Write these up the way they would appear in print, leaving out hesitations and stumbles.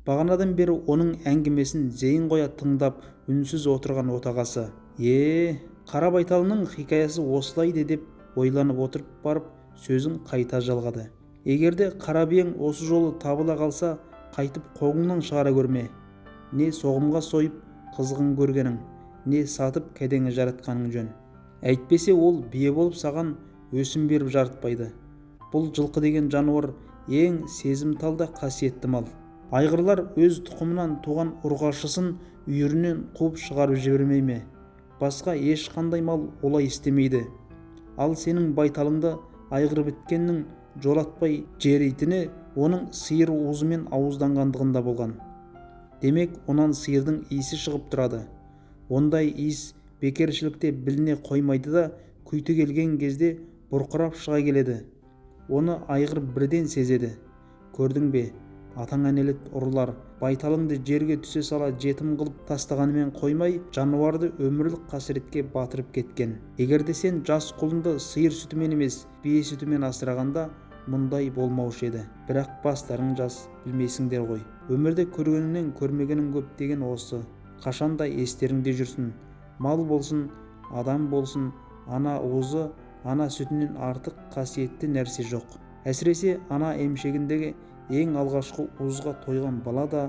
Бағанадан бері оның әңгімесін зейін қоя тыңдап үнсіз отырған отағасы, «Е, қара байталының хикаясы осылай де», деп ойланып отырып барып сөзін қайта жалғады. «Егерде қара биең осы жолы табыла қалса, қайтып қолыңнан шығара көрме. Не соғымға сойып қызығын көргенің, не сатып кәдеңе жаратқаның жөн. Әйтпесе ол бие болып саған өсім беріп жарытпайды. Бұл жылқы деген жануар ең сезімтал да қасиетті мал. Айғырлар өз тұқымынан туған ұрғашысын үйірінен қуып шығарып жібермей ме? Басқа ешқандай мал олай істемейді. Ал сенің байталыңды айғыр біткеннің жолатпай жеритіні оның сиыр уызымен ауызданғандығында болған. Демек, онан сиырдың иісі шығып тұрады. Ондай иіс бекершілікте біліне қоймайды да, күйті келген кезде бұрқырап шыға келеді. Оны айғыр бірден сезеді. Көрдің бе, атаңа нәлет ұрылар байталыңды жерге түсе сала жетім қылып тастағанымен қоймай, жануарды өмірлік қасіретке батырып кеткен. Егерде сен жас құлынды сиыр сүтімен емес, бие сүтімен асырағанда мұндай болмаушы еді. Бірақ бастарың жас, білмейсіңдер ғой. Өмірде көргеніңнен көрмегенің көп деген осы. Қашанда естеріңде жүрсін. Мал болсын, адам болсын, ана уызы, ана сүтінен артық қасиетті нәрсе жоқ. Әсіресе ана емшегіндегі ең алғашқы уызға тойған бала да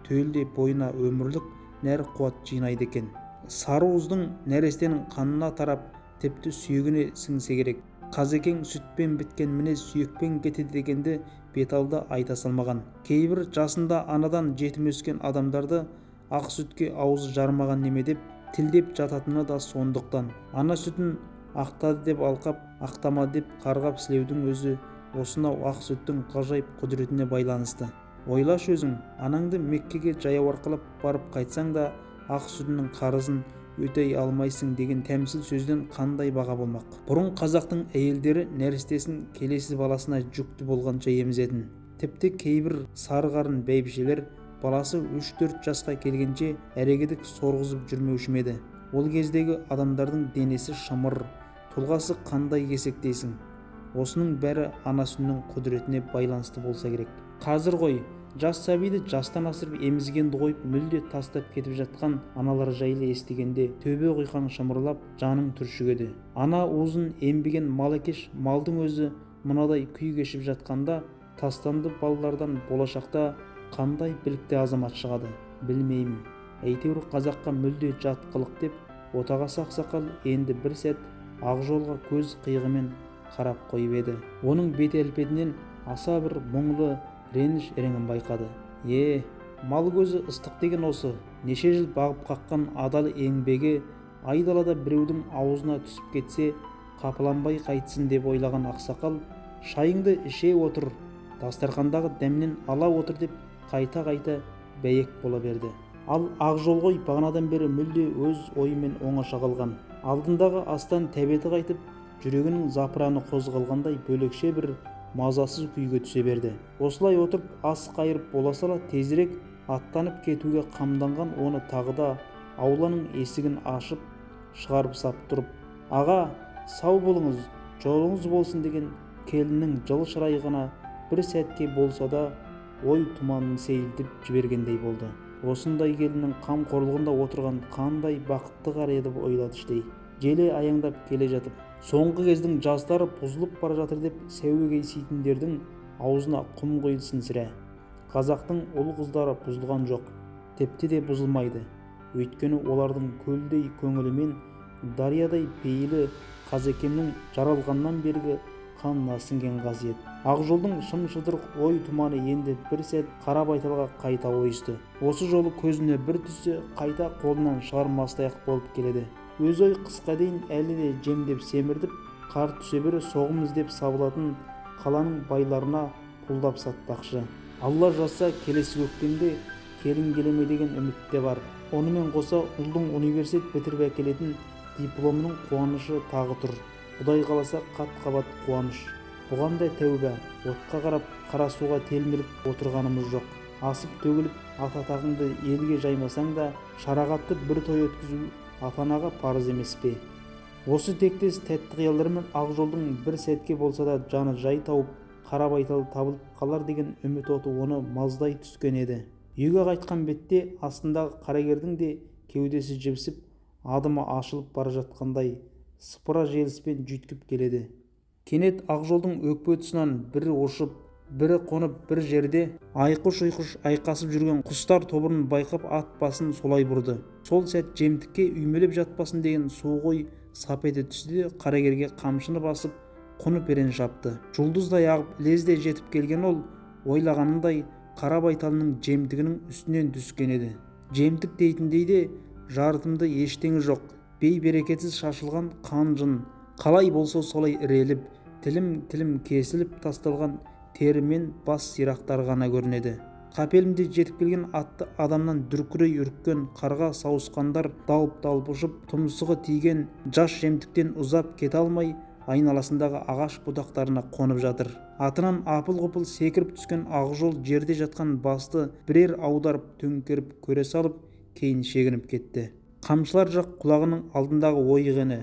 түгелдей бойына өмірлік нәр қуат жинайды екен. Сары уыздың нәрестенің қанына тарап, тіпті сүйегіне сіңсе керек. Қазекең сүтпен біткен мінез сүйекпен кетеді дегенді беталды айта салмаған. Кейбір жасында анадан жетім өскен адамдарды ақ сүтке аузы жармаған неме деп тілдеп жататыны да сондықтан. Ана сүтін ақтады деп алқап, ақтамады деп қарғап сілеудің өзі осынау ақ сүттің ғажайып құдіретіне байланысты. Ойлашы өзің, анаңды Меккеге жаяу арқалап барып қайтсаң да ақ сүтінің қарызын өтей алмайсың деген тәмсіл сөзден қандай баға болмақ. Бұрын қазақтың әйелдері нәрестесін келесі баласына жүкті болғанша емізетін. Тіпті кейбір сары қарын бәйбішелер баласы 3-4 жасқа келгенше әрегедік сорғызып жүрмеуші ме еді. Ол кездегі адамдардың денесі шымыр, тұлғасы қандай кесек дейсің. Осының бәрі ана сүтінің құдіретіне байланысты болса керек. Қазір ғой, жас сәбиді жастан асырып емізгенді қойып мүлде тастап кетіп жатқан аналар жайлы естігенде төбе құйқаң шымырлап, жаның түршігеді. Ана уызын ембеген мал екеш малдың өзі мынадай күй кешіп жатқанда тастанды балалардан болашақта қандай білікті азамат шығады, білмеймін. Әйтеуір қазаққа мүлде жат қылық деп отағасы ақсақал енді бір сәт Ақжолға көз қиығымен қарап қойып еді. Оның бет әлпетінен аса бір мұңлы реніш іреңін байқады. Е, мал көзі ыстық деген осы. Неше жыл бағып қаққан адал еңбегі айдалада біреудің аузына түсіп кетсе, қапыланбай қайтсын деп ойлаған ақсақал, шайыңды іше отыр, дастархандағы дәмнен ала отыр деп қайта-қайта бәйек бола берді. Ал Ақжол ғой бағанадан бері мүлде өз ойымен оңаша қалған. Алдындағы астан тәбеті қайтып, жүрегінің запыраны қозғалғандай бөлекше бір мазасыз күйге түсе берді. Осылай отырып ас қайырып бола сала тезірек аттанып кетуге қамданған оны тағы да ауланың есігін ашып шығарып сап тұрып, «Аға, сау болыңыз, жолыңыз болсын» деген келіннің жылы шырайы ғана бір сәтке болса да ой тұманын сейілтіп жібергендей болды. Осындай келіннің қамқорлығында отырған қандай бақытты қар еді ойлады іштей. Желе аяңдап келе жатып, соңғы кездің жастары бұзылып бара жатыр деп сәуегейситіндердің аузына құм құйылсын сірә. Қазақтың ұл қыздары бұзылған жоқ, тіпті де бұзылмайды. Өйткені олардың көлдей көңілімен дариядай пейілі Қазекемнің жаралғаннан бергі қанына сіңген қасиет. Ақжолдың шым-шытырық ой тұманы енді бір сәт қара байталға қайта ойысты. Осы жолы көзіне бір түссе қайта қолынан шығармастай-ақ болып келеді. Өз ой қысқа дейін әлі де жемдеп семіртіп, қар түсе бере соғым іздеп сабылатын қаланың байларына пұлдап сатпақшы. Алла жазса, келесі көктемде келін келеме деген үміт те бар. Онымен қоса ұлдың университет бітіріп әкелетін дипломының қуанышы тағы тұр. Құдай қаласа қат-қабат қуаныш. Бұған да тәуба, отқа қарап, қара суға телміріп отырғанымыз жоқ. Асып төгіліп, ата-атағыңды елге жаймасаң да, шарағатты бір той өткізу ата-анаға парыз емес пе? Осы тектес тәтті қиялдармен Ақжолдың бір сәтке болса да жаны жай тауып, қара байтал табылып қалар деген үміт оты оны маздай түскен еді. Үйге қайтқан бетте астындағы қарагердің де кеудесі жібісіп, адымы ашылып бара жатқандай сыпыра желіспен жүйткіп келеді. Кенет Ақжолдың өкпе тұсынан бірі ұшып, бірі қонып, бір жерде айқыш-ұйқыш айқасып жүрген құстар тобырын байқап, ат басын солай бұрды. Сол сәт жемтікке үймелеп жатпасын деген суық ой сап ете түсті де, қарагерге қамшыны басып, құны-перен шапты. Жұлдыздай ағып лезде жетіп келген ол ойлағанындай қара байталының жемтігінің үстінен түскен еді. Жемтік дейтіндей де жарытымды ештеңе жоқ, бей-берекетсіз шашылған қан-жын, қалай болса солай іреліп, тілім-тілім кесіліп тасталған тері мен бас сирақтары ғана көрінеді. Қапелімде жетіп келген атты адамнан дүркірей үріккен қарға сауысқандар далп-далп ұшып, тұмсығы тиген жас жемтіктен ұзап кете алмай, айналасындағы ағаш бұтақтарына қонып жатыр. Атынан апыл-ғұпыл секіріп түскен Ақжол жерде жатқан басты бірер аударып төңкеріп көре салып, кейін шегініп кетті. Қамшылар жақ құлағының алдындағы ойық ені,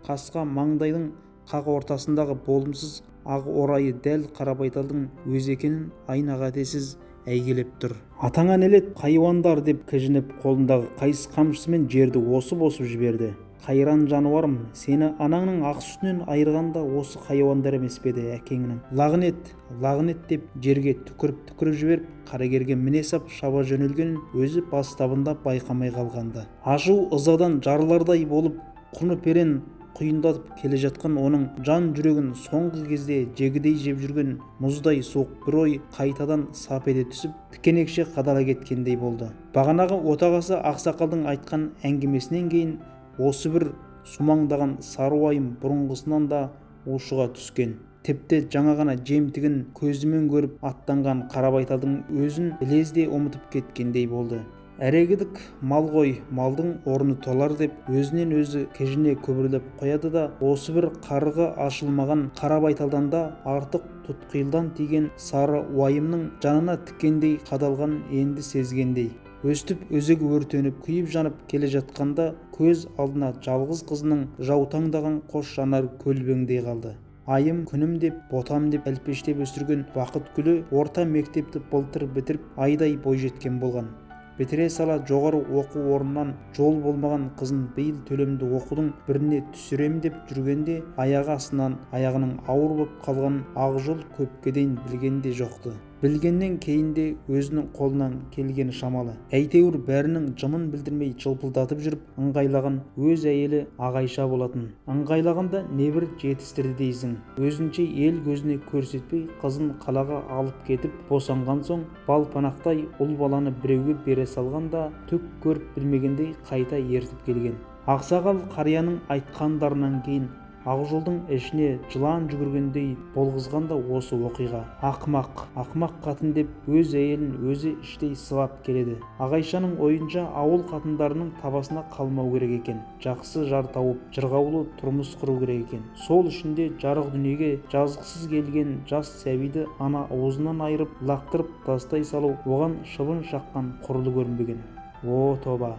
қасқа маңдайдың қақ ортасындағы болымсыз ақ орайы дәл Қарабайталдың өзі екенін айна-қатесіз әйгілеп тұр. Атаңа нәлет, хайуандар, деп кіжініп, қолындағы қайыс қамшысымен жерді осып-осып жіберді. Қайран жануарым, сені анаңның ақ сүтінен айырған да осы хайуандар емес пе еді әкеңнің? Лағынет, лағынет, деп жерге түкіріп-түкіріп жіберіп, қарагерге міне сап шаба жөнелгенін өзі бастабында байқамай қалғанды. Ашу ызадан жарылардай болып, құны перен құйындатып келе жатқан оның жан жүрегін соңғы кезде жегідей жеп жүрген мұздай суық бір ой қайтадан сап ете түсіп, тікенекше қадала кеткендей болды. Бағанағы отағасы ақсақалдың айтқан әңгімесінен кейін осы бір сумаңдаған сары уайым бұрынғысынан да ушыға түскен. Тіпті жаңа ғана жемтігін көзімен көріп аттанған Қарабайталдың өзін лезде ұмытып кеткендей болды. Әрегідік мал ғой, малдың орны толар деп өзінен өзі кіжіне күбірлеп қояды да, осы бір қарғы ашылмаған Қарабайталдан да артық тұтқиылдан тиген сары уайымның жанына тікендей қадалған енді сезгендей. Өстіп өзегі өртеніп, күйіп жанып келе жатқанда көз алдына жалғыз қызының жаутаңдаған қос жанары көлбеңдей қалды. Айым, күнім деп, ботам деп әлпештеп өсірген бақыт гүлі орта мектепті былтыр бітіріп, айдай бойжеткен болған. Бітіре сала жоғары оқу орнынан жол болмаған қызын биыл төлемді оқудың біріне түсірем деп жүргенде аяғы астынан аяғының ауыр боп қалған Ақжол көпке дейін білген де жоқты. Білгеннен кейін де өзінің қолынан келгені шамалы. Әйтеуір бәрінің жымын білдірмей жылпылдатып жүріп ыңғайлаған өз әйелі Ағайша болатын. Ыңғайлағанда небір жетістірді дейсің. Өзінше ел көзіне көрсетпей қызын қалаға алып кетіп босанған соң балпанақтай ұл баланы біреуге бере салғанда түк көріп білмегендей қайта ертіп келген. Ақсақал қарияның айтқандарынан кейін Ақжолдың ішіне жылан жүгіргендей болғызған да осы оқиға. Ақымақ, ақымақ қатын деп өз әйелін өзі іштей сыбап келеді. Ағайшаның ойынша ауыл қатындарының табасына қалмау керек екен. Жақсы жар тауып, жырғаулы тұрмыс құру керек екен. Сол үшін де жарық дүниеге жазықсыз келген жас сәбиді ана аузынан айырып, лақтырып тастай салу оған шыбын шаққан құрлы көрінбеген. О, тоба!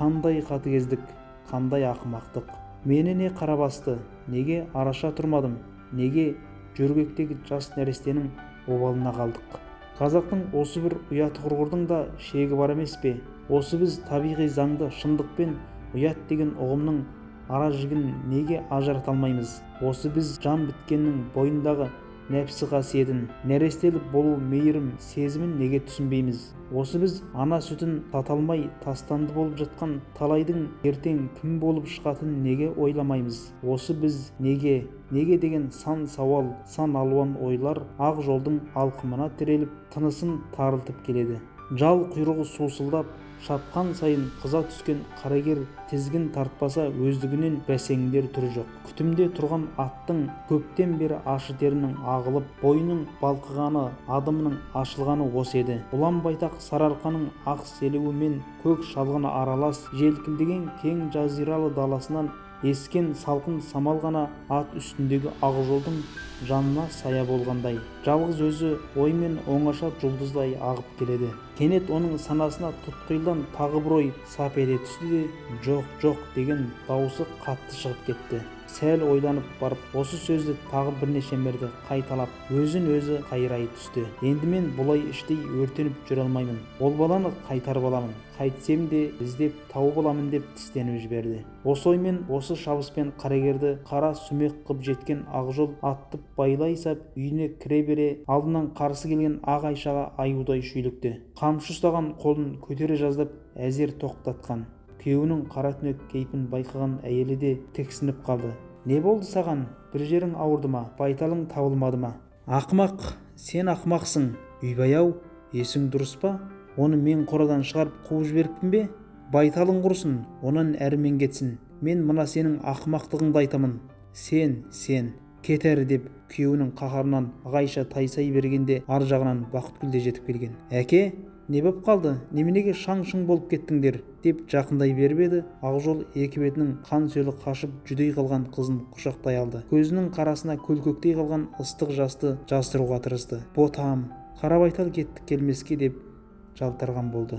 Қандай қатыгездік, қандай ақымақтық! Мені не қара басты, неге араша тұрмадым, неге жөргектегі жас нәрестенің обалына қалдық? Қазақтың осы бір ұяты құрғырдың да шегі бар емес пе? Осы біз табиғи заңды шындықпен ұят деген ұғымның ара жігін неге ажырата алмаймыз? Осы біз жан біткеннің бойындағы нәпсі қасиетін, нәрестелі болу мейірім сезімін неге түсінбейміз? Осы біз ана сүтін тата алмай тастанды болып жатқан талайдың ертең кім болып шығатынын неге ойламаймыз? Осы біз неге, неге деген сан сауал, сан алуан ойлар ақ жолдың алқымына тіреліп, тынысын тарылтып келеді. Жал құйрығы сусылдап, шапқан сайын қыза түскен қарагер тізгін тартпаса өздігінен бәсеңдер түрі жоқ. Күтімде тұрған аттың көптен бері ашы терінің ағылып, бойының балқығаны, адымының ашылғаны осы еді. Ұлан байтақ Сарыарқаның ақ селеуі мен көк шалғыны аралас желкілдеген кең жазиралы даласынан ескен салқын самал ғана ат үстіндегі ақ жолдың жанына сая болғандай. Жалғыз өзі оймен оңаша жұлдыздай ағып келеді. Кенет оның санасына тұтқиылдан тағы бір ой сап ете түсті де, жоқ, жоқ деген даусы қатты шығып кетті. Сәл ойланып барып, осы сөзді тағы бірнеше мәрте қайталап, өзін өзі қайрай түсті. Енді мен бұлай іштей өртеніп жүре алмаймын. Ол баланы қайтарып аламын. Қайтсем де іздеп тауып аламын, деп тістеніп жіберді. Осы оймен, осы шабыспен қарагерді қара сүмек қып жеткен Ақжол атты байлай сап, үйіне кіре бере алдынан қарсы келген Ақ Айшаға аюдай шүйлікті. Қамшы ұстаған қолын көтере жаздап әзер тоқтатқан. Күйеуінің қара түнек кейпін байқаған әйелі де тіксініп қалды. Не болды саған? Бір жерің ауырды ма? Байталың табылмады ма? Ақымақ, сен ақымақсың. Үйбай-ау, есің дұрыс па? Оны мен қорадан шығарып қуып жіберіппін бе? Байталың құрысын, онан әрмен кетсін. Мен мына сенің ақымақтығыңды айтамын. Сен, сен, кет әрі, деп күйеуінің қаһарынан Ағайша тайсай бергенде, ар жағынан Бақытгүл де жетіп келген. Әке, не боп қалды? Неменеге шаң-шұң болып кеттіңдер? Деп жақындай беріп еді, Ақжол екі бетінің қан сөлі қашып жүдей қалған қызын құшақтай алды. Көзінің қарасына көлкектей қалған ыстық жасты жасыруға тырысты. Ботам, қара байтал кетті келмеске, деп жалтарған болды.